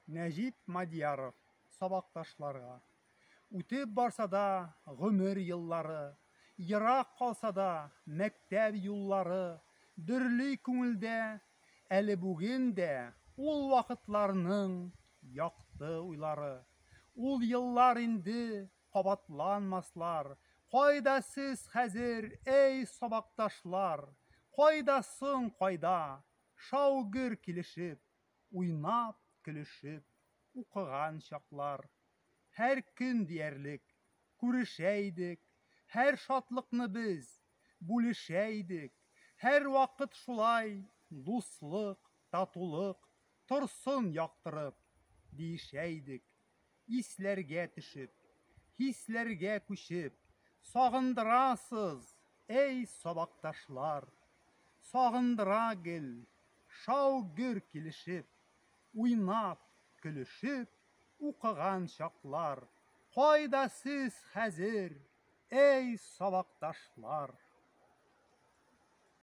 Нәҗип Мадьяров, сабакташларга. Үтеп барса да гомер еллары, Ерак калса да мәктәп юллары, Дөрли күңелдә әле бүген дә Ул вакытларның якты уйлары. Ул еллар инде кабатланмаслар, Кайда сез хәзер, әй, сабакташлар? Кайда соң, кайда, шау-гөр килешеп, Уйнап, көлешеп укыган чаклар. Һәр көн диярлек күрешә идек, Һәр шатлыкны без бүлешә идек. Һәрвакыт шулай дуслык, татулык Торсын яктырып, диешә идек. Исләргә төшеп, хисләргә күчеп, Сагындырасыз, әй, сабакташлар. Сагындыра гел, шау-гөр килешеп, Уйнап, көлешеп укыган чаклар. Кайда сез хәзер, әй, сабакташлар?